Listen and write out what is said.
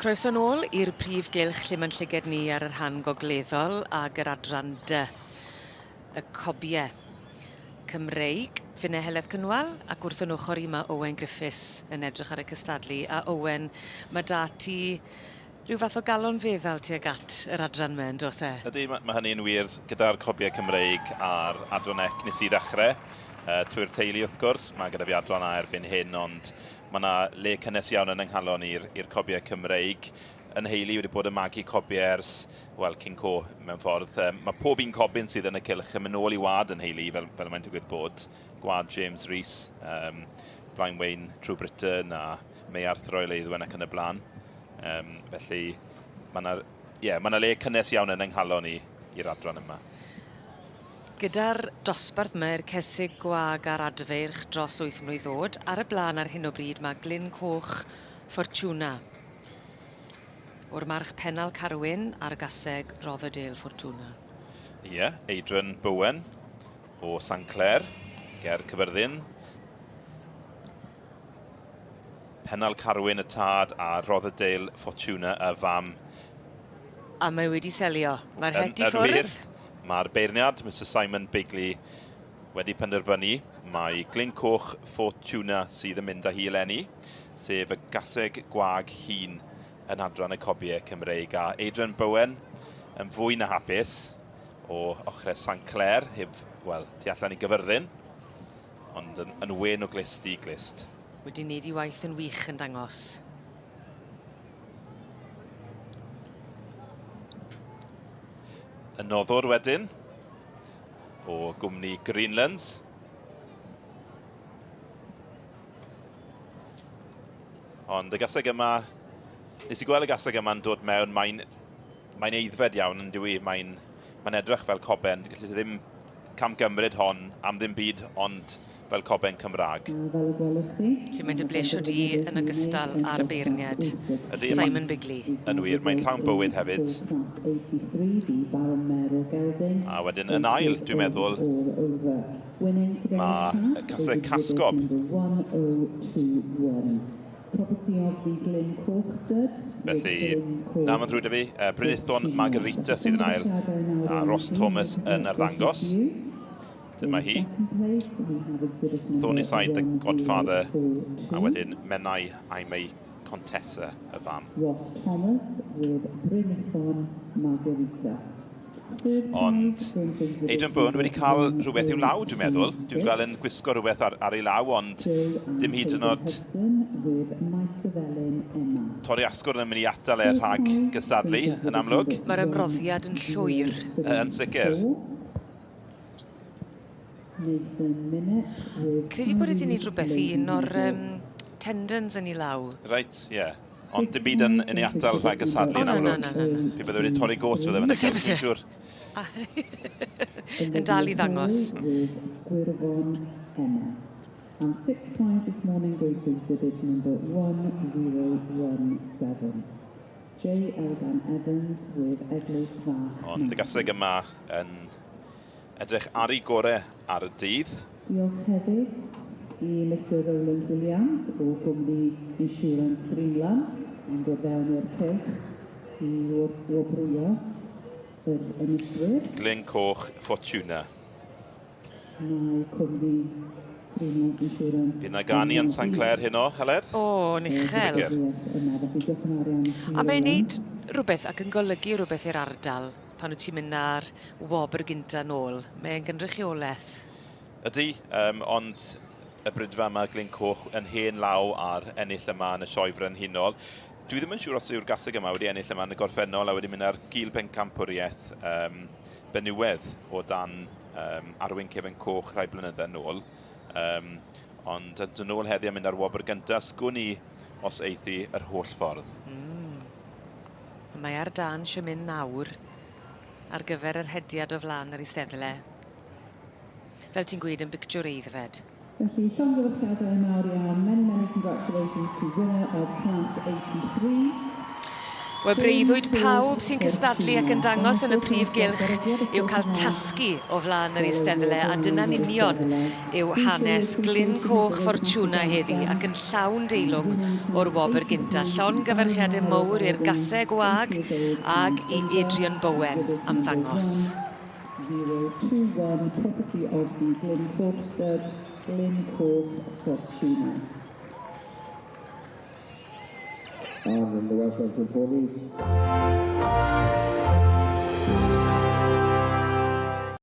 Croeso nôl i'r prif gylch lle mae'n llyged ni ar y rhan gogleddol ag yr adran dy. Y cobie. Cymreig, Finne Heledd Cynwal, ac wrth yn ochr i mae Owen Griffiths yn edrych ar y cystadlu. A Owen, mae da ti rhyw fath o galon feddal tuag at yr adran 'ma, yn does e? Ydy, mae, mae hynny'n wir gyda'r cobiau Cymreig a'r adran ec nes i ddechrau, uh, trwy'r teulu wrth gwrs. Mae gyda fi adran A erbyn hyn, ond Mae 'na le cynnes iawn yn 'y nghalon i'r i'r cobiau Cymreig. Yn nheulu wedi bod yn magu cobiau ers, wel, cyn co, mewn ffordd. Um, mae pob un cobyn sydd yn y cylch yn mynd nôl i wad yn nheulu, fel, fel mae'n digwydd bod. Gwad James Rees, um, Blaen Wayne, True Britain a May Arthur Royal Eiddwen ac yn y blaen. Um, felly, mae yna yeah, ma le cynnes iawn yn 'y nghalon i i'r adran yma. Gyda'r dosbarth 'ma i'r cesig gwag a'r adfeirch dros wyth mlwydd o'd, ar y bla'n ar hyn o bryd ma' Glyn Coch Fortuna. O'r march Pennal Carwyn a'r gaseg Rotherdale Fortuna. Ie, Adrian Bowen o Sanclêr, ger Cyfyrddin. Pennal Carwyn y tad a Rotherdale Fortuna y fam. A mae wedi selio. Mae'r het i ffwrdd. Mae'r beirniad, Mister Simon Bigley, wedi penderfynu mai Glyn Coch Fortuna sydd yn mynd â hi eleni, sef y gaseg gwag hŷn yn adran y cobiau Cymreig. A Adrian Bowen yn fwy na hapus o ochrau Sanclêr, heb, wel, tu allan i Gyfyrddin, ond yn, yn wen o glust i glust. Wedi wneud ei waith yn wych yn dangos. Y noddwr wedyn o gwmni Greenlands. Ond y gaseg yma, nes i gweld y gaseg yma'n dod mewn, mae'n mae aeddfed iawn yn dyw i, mae'n mae edrych fel coben, gallu ti ddim camgymryd hon am ddim byd ond fel coben Cymraeg. Fel y gwelwch chi. Felly mae'n dy blesio di yn ogystal â'r beirniad, Ydy, Simon Bigley. Yn wir, mae'n llawn bywyd hefyd. A wedyn yn ail, dwi'n meddwl, mae Caseg Casgob. Felly, na, mae'n ddrwg 'da fi. Uh, Brynithon Margarita sydd yn ail, a Ross Thomas yn arddangos. Dyma hi. Thornyside the Godfather, a wedyn Menai Aimee Contessa y fam. Ross Thomas with Brynithon Margarita. Ond Adrian Byrne wedi cael rhywbeth i'w law, dwi'n meddwl. Dwi'n gweld yn gwisgo rhywbeth ar, ar ei law, ond dim hyd yn oed torri asgwrn yn mynd i atal e rhag gystadlu, yn amlwg. Mae'r ymroddiad yn llwyr. Yn sicr. Credu bod wedi gwneud rhywbeth i un o'r um, tendons yn ei law. Reit, ie. Yeah. Ond dim byd yn, yn ei atal rhag y sadlu yn amlwg. Na, na, na, na. Pe bydde wedi torri gôt fydde fe'n Byse, byse. siŵr. Yn dal i ddangos. And sixth prize this morning goes to exhibit number 1017. J. Elgan Evans with Eglwys Fach. Ond y gaseg yma yn edrych ar ei gore ar y dydd. Diolch hefyd i Mister Rowland Williams o gwmni Insurance Greenland am ddod fewn i'r cylch i wobrwyo yr enillwyr. Glyn Coch Fortuna. Mae cwmni Greenland Insurance... Bydd 'na ganu yn Sanclêr heno, Heledd? O, yn uchel. Sicr. A mae'n neud rhywbeth ac yn golygu rhywbeth i'r ardal pan wyt ti'n mynd â'r wobr gynta nôl. Mae'n gynrychiolaeth. Ydy, um, ond y brydfa yma, Glyn Coch, yn hen law ar ennill yma yn y Sioe Frenhinol. Dwi ddim yn siŵr os yw'r gaseg yma wedi ennill yma yn y gorffennol a wedi mynd ar gil pencampwriaeth um, benywedd o dan um, arwyn Cefn Coch rhai blynydde nôl. Um, ond yn dod nôl heddi a mynd ar wobr gyntaf, sgwn i os eithi yr holl ffordd. Mm. Mae ar dân eisiau mynd nawr ar gyfer yr hediad o flaen yr eisteddle. Fel ti'n gweud, yn bictiwr aeddfed. Felly, llongyfarchiadau mawr iawn. Many, many congratulations to winner of class 83. Wel, breuddwyd pawb sy'n cystadlu ac yn dangos yn y prif gylch yw cael tasgu o flaen yr eisteddle, a dyna'n union yw hanes Glyn Coch Fortuna heddi ac yn llawn deilwng o'r wobr gynta. Llongyfarchiadau mowr i'r gaseg wag ag i Adrian Bowen am ddangos. 021, property of the Glyn Coch Stud, Glyn Coch Fortuna. And in the Welsh Wellington Ponies.